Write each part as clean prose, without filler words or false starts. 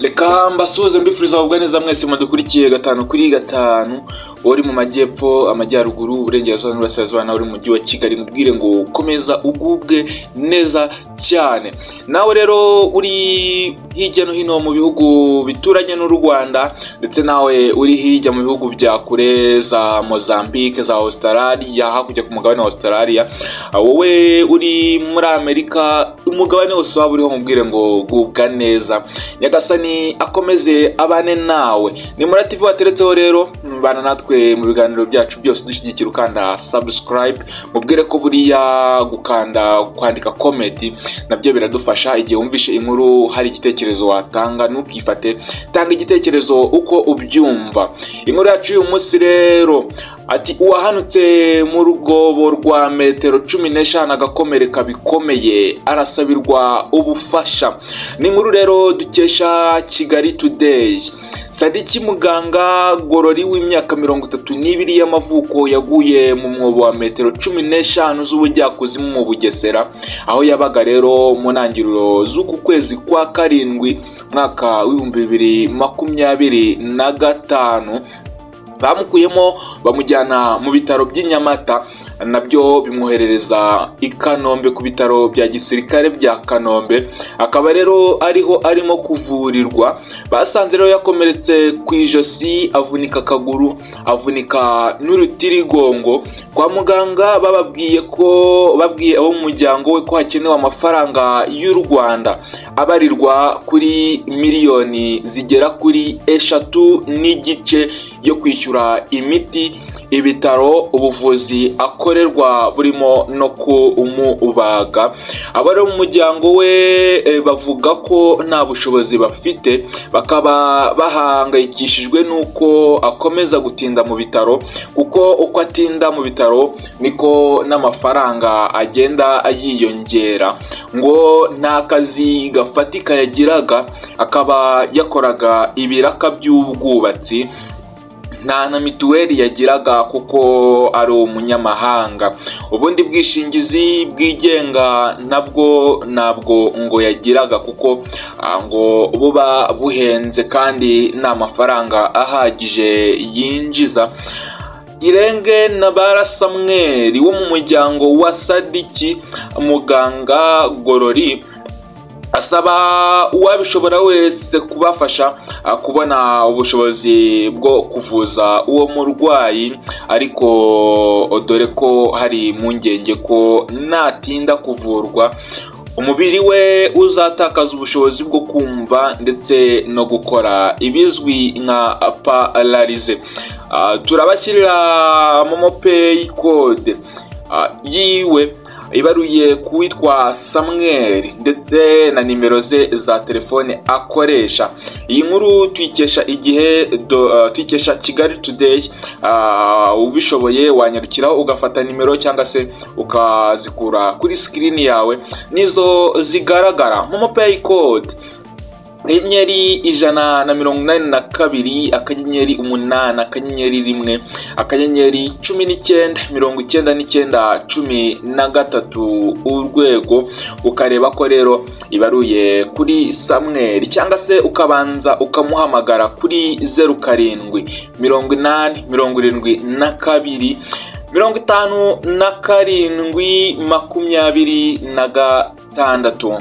Reka mbasuhuze, mbifuriza kugubwa neza mwese mudukurikiye gatanu kuri gatanu. Uri mu majyepfo, amajyaruguru, uburengerazuba n'uburasirazuba, nawe uri mu mujyi wa Kigali, mubwire ngo komeza ugubwe neza cyane. Nawe rero uri hirya no hino mu bihugu bituranye n'u Rwanda, ndetse nawe uri hirya mu bihugu bya kure, za Mozambique, za Australia, hakurya ku mugabane wa Australia, wowe uri muri Amerika, umugabane wose waba uriho, mubwire ngo gubwa neza, Nyagasani akomeze abane nawe. Ni muri TV wateretseho rero, bana natwe mu biganiro byacu byose, dushyigikira ukanda subscribe. Mubwire ko buriya gukanda, kwandika comment nabyo biradufasha. Igihe wumvishe inkuru hari igitekerezo watanga, ntukifate, tanga igitekerezo uko ubyumva. Inkuru yacu y'uyu munsi rero ati: "Uwahanutse mu rwobo rwa metero 15 agakomereka bikomeye arasabirwa ubufasha." Ni inkuru rero dukesha Kigali Today. Sadiki Muganga Gorori w'imyaka 32 y'amavuko yaguye mu mwobo wa metero 15 z'ubujyakuzimu mu Bugesera, aho yabaga rero, mu ntangiriro z'uku kwezi kwa karindwi, mwaka wa 2025. Bamukuyemo bamujyana mu bitaro by'i Nyamata, nabyo bimwoherereza i Kanombe ku bitaro bya gisirikare bya Kanombe, akaba rero ariho arimo kuvurirwa. Basanze rero yakomeretse ku ijosi, avunika akaguru, avunika n'urutirigongo. Kwa muganga bababwiye ko, babwiye abo mu muryango we ko hakenewe amafaranga y'u Rwanda abarirwa kuri miliyoni zigera kuri 3.5 yo kwishyura imiti, ibitaro, ubuvuzi akorerwa, burimo no kumubaga. Abari mu muryango we bavuga ko nta bushobozi bafite, bakaba bahangayikishijwe n'uko akomeza gutinda mu bitaro, kuko uko atinda mu bitaro niko n'amafaranga agenda yiyongera. Ngo nta kazi gafatika yagiraga, akaba yakoraga ibiraka by'ubwubatsi, nta na mituweli yagiraga kuko ari umunyamahanga. Ubundi bwishingizi bwigenga nabwo ntabwo ngo yagiraga, kuko ngo buba buhenze kandi nta mafaranga ahagije yinjiza. Irenge na Barasamweri wo mu muryango wa Sadiki Muganga Gorori asaba uwabishobora wese kubafasha kubona ubushobozi bwo kuvuza uwo murwayi, ariko dore ko hari impungenge ko natinda kuvurwa umubiri we uzatakaza ubushobozi bwo kumva ndetse no gukora, ibizwi nka paralysie. Turabashyirira MoMo Pay code yiwe ibaruye ku witwa Samuel, ndetse na nimero ze za telefone akoresha. Iyi nkuru tuyikesha Igihe, tuyikesha Kigali Today. Ubishoboye wanyarukiraho ugafata nimero cyangwa se ukazikura kuri screen yawe, nizo zigaragara. MoMo Pay code: *182*8*1 *199913#, ukareba ko rero ibaruye kuri Samweri, cyangwa se ukabanza ukamuhamagara kuri 078072 5726.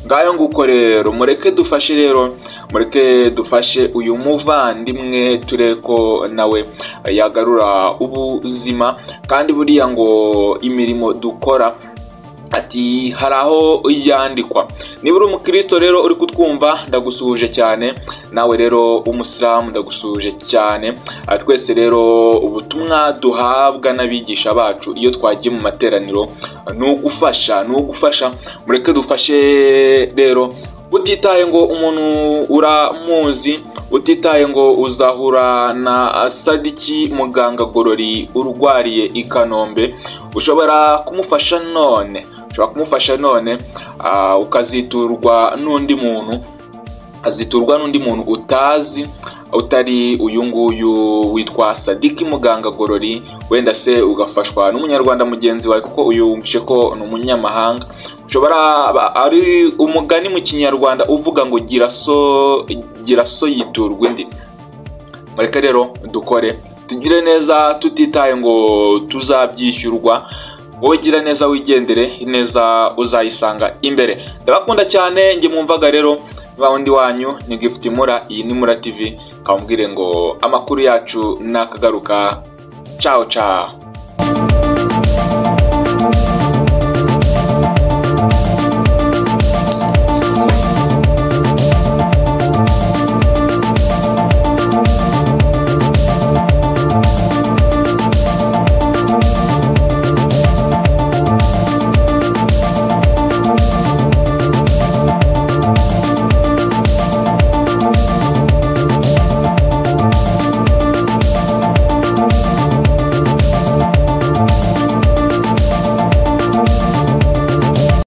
Ngayo nguko rero, mureke dufashe rero, mureke dufashe uyu muvandimwe, turebe ko nawe yagarura ubuzima. Kandi buriya ngo imirimo dukora, ati hari aho yandikwa. Niba uri umukristo rero uri kutwumva, ndagusuhuje cyane. Nawe rero umusilamu, ndagusuhuje cyane. Twese rero ubutumwa duhabwa n'abigisha bacu iyo twagiye mu materaniro ni ugufasha, ni ugufasha. Mureke dufashe rero, utitaye ngo umuntu uramuzi, utitaye ngo uzahura na Sadiki Muganga Gorori urwariye i Kanombe. Ushobora kumufasha none, ushobora kumufasha none, ukaziturwa n'undi muntu, aziturwa n'undi muntu utazi. Utari uyu nguyu witwa Sadiki Muganga Gorori, wenda se ugafashwa n'umunyarwanda mugenzi wawe, kuko uyu wumvishe ko ni umunyamahanga. Ushobora ari umugani mu Kinyarwanda uvuga ngo gira so, gira so yiturwa indi. Mureke rero dukore, tugire neza tutitaye ngo tuzabyishyurwa. Wowe gira neza wigendere, ineza uzayisanga imbere. Ndabakunda cyane. Njye mwumvaga rero ba wundi wanyu ni Gift Mura, iyi ni Mura TV. Kamubwire ngo amakuru yacu nakagaruka. Ciao ciao.